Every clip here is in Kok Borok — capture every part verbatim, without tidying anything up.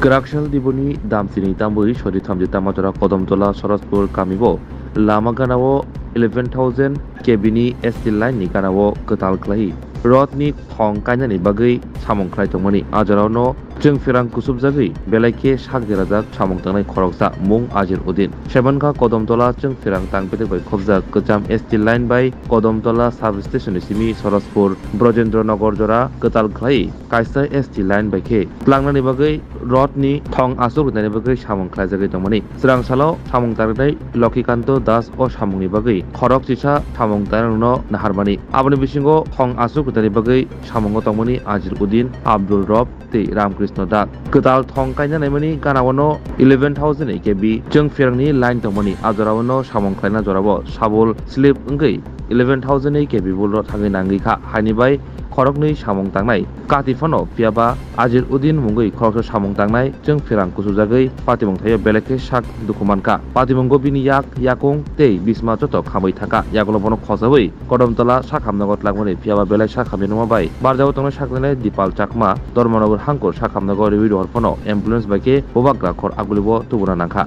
Kwraksal Diboni damchini tambwi sori thamji Tamachora Kodamtola Sorospur kamio lama ganao eleven thousand K V ni S T line ni ganao kwtal khlai rod ni thong kainani bagwi samung khlai tongmani. A jorao no chwng pherang kusubjagwi belai khe sak derajak samung tangnai khoroksa mung Ajir Udin. Sebankha Kodamtola chwng pherang tang bedek bai khobjak kwcham S T line bai Kodamtola sub station ni simi Sorospur Brojendro Nogor jora kwtal khlai kaisa S T line bai khe tlangnani bagwi rod ni thong aswk rwnani bagwi samung khlaijagwi tongmani. Chwrangsalo samung tangnai Lokhikanto Das o samungni bagwi khorok chisa samung tangnai rokno naharmani. Aboni bisingo thong aswk rwnani bagwi samungo tongmani Ajir Udin, Abdul Rob tei Ramkrishna Das. Kwtal thong kaina naimani ganao no eleven thousand K V chwng pherangni line tongmani, a jorao no samung khlaina jorao sabul slip wngwi eleven thousand K V bulrok thangwi nangwi kha. Haini bai khoroknwi samung tangnai kati phano, phiyaba Ajir Udin mungwi khoroksa samung tangnai chwng pherang kusujagwi patimung thaio belai khe sak dukhu mankha. Patimungo bini yak, yakung tei bisma joto khamwi thangkha. Yagulo bono khojaui Kodamtola sak hamnago tlangmani, phiyaba belai sak hamya nungma bai barjao tongnai saknai Dipal Chakma, Dharmanagar hangkur sak hamnago riwi rohor phano ambulance bai khe bubagra khor agulibo tubuna nangkha.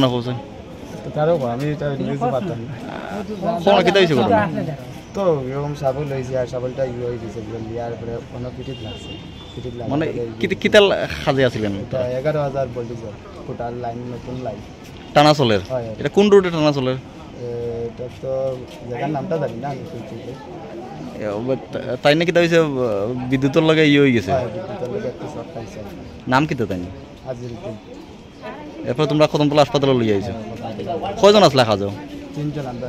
না, কোথায়? তারও আমি এটা নিজে পারতাম না। কোন কিতা হইছে ঘটনা? তো এরকম শাবল হয়েছে, আর শাবলটা ইয়ে হয়ে গেছে, এগুলো নেওয়ার পরে কোনো পিঠিত লাগছে। পিঠিত লাগার মানে পরে এই যে কিতা, কিতা খাজে আছিলেন? এটা এগারো হাজার ভোল্টেজ, টোটাল লাইন, নতুন লাইন। টানা চলের? হয়, হয়। এটা কোন রোডে টানা চলের? এ, এটা তো জায়গার নামটা জানি না আমি কোন রোডে। এ, ও, তা-, তাই নাকি তা হইছে, আহ, বিদ্যুতের লগে ইয়ে হয়ে গেছে? হয়, বিদ্যুতের লগে একটু শর্ট খাইছে আর কি। নাম কিতা তাই? আজির দিন। এরপর তোমরা কদমতলা হাসপাতালে লইয়া আইছো? কয়জন আসলে খাজো? তিনজন আমরা।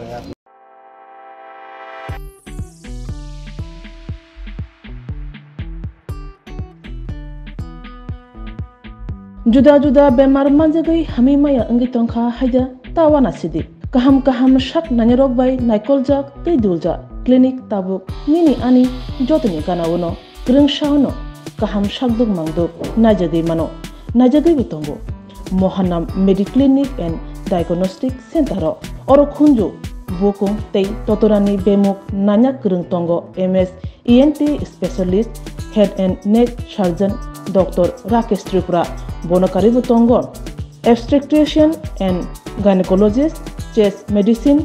Juda juda bemar manjagwi hamwi maya wngwi tongkha haida ta uanasidi. Kaham kaham sak nainarok bai naikoljak tei duljak clinic tabuk nini ani jotoni gana uno. Kwrwngsa-o no kaham sakduk mangduk naijagwi mano, naijagwibo tongo. Mohanam Mediclinic and Diagnostic Center-o oro khunju, bukung tei totorani bemuk nanya kwrwng tongo, M S E N T specialist, head and neck surgeon Doctor Rakesh Tripura. Bono karwibo tongo obstetrician and gynecologist, chest medicine,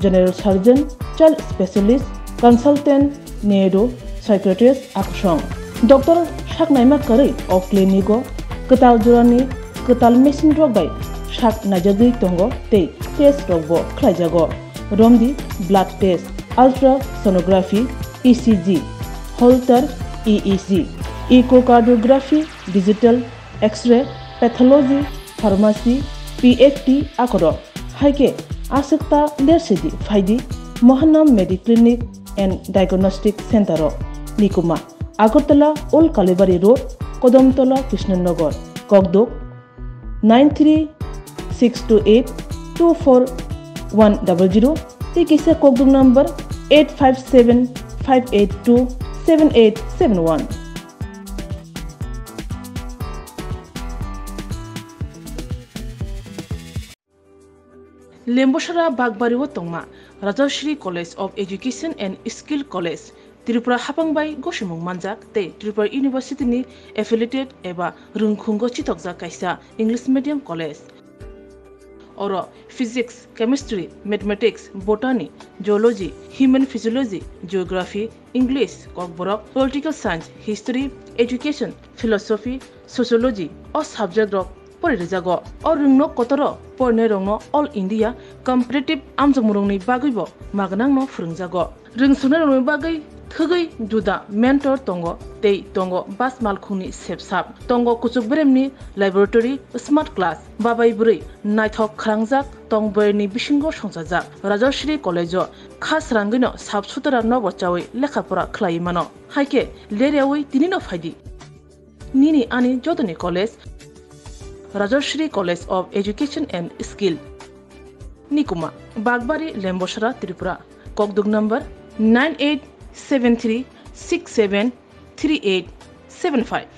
general surgeon, child specialist, consultant, neuro, psychiatrist, akusong. Doctor sak naima kwrwi o clinic-o kwtal jorani kwtal machine rok bai sak naijagwi tongo tei test rok bo khlaijago. Romdi blood test, ultrasonography, E C G, Holter E E G, echocardiography, digital X-ray, pathology, pharmacy, P F T akorok. Hai khe aswk ta lersidi phaidi Mohanam Mediclinic and Diagnostic Center-o. Nikuma, Agartala Old Kalibari Road, Kodamtola, Krishnanagar, Kokduk, nine three six two eight two four one double zero, tei kisa kokduk number eight five seven five eight two seven eight seven one. Lembosara Bagbari o tongma Rajashri College of Education and Skill College, Tripura haphang bai gosimung manjak tei Tripura University ni affiliated eba rwngkhungo chitokjak kaisa English medium college. Oro Physics, Chemistry, Mathematics, Botany, Zoology, Human Physiology, Geography, English, Kokborok, Political Science, History, Education, Philosophy, Sociology o subject rok pori rijago. O rwngno kotoro porinairokno All India Competitive amjokmungrokni bagwibo magnangno phwrwngjago. Rwngsuknairokni bagwi thwgwi juda mentor tongo tei tongo bas malkhungni sepsap. Tongo kuchuk beremni laboratory, smart class, babai bwrwi naithok khalangjak tong boyarni bisingo songchajak. Rajashri College-o kha srangwino sap sutara nobo chawi lekha pora khlaiwi mano. Hai khe leryawi tinino phaidi. Nini ani jotoni college, Rajashri College of Education and Skill. Nikuma, Bagbari, Lembosara, Tripura. Kokduk number nine eight seven three six seven three eight seven five.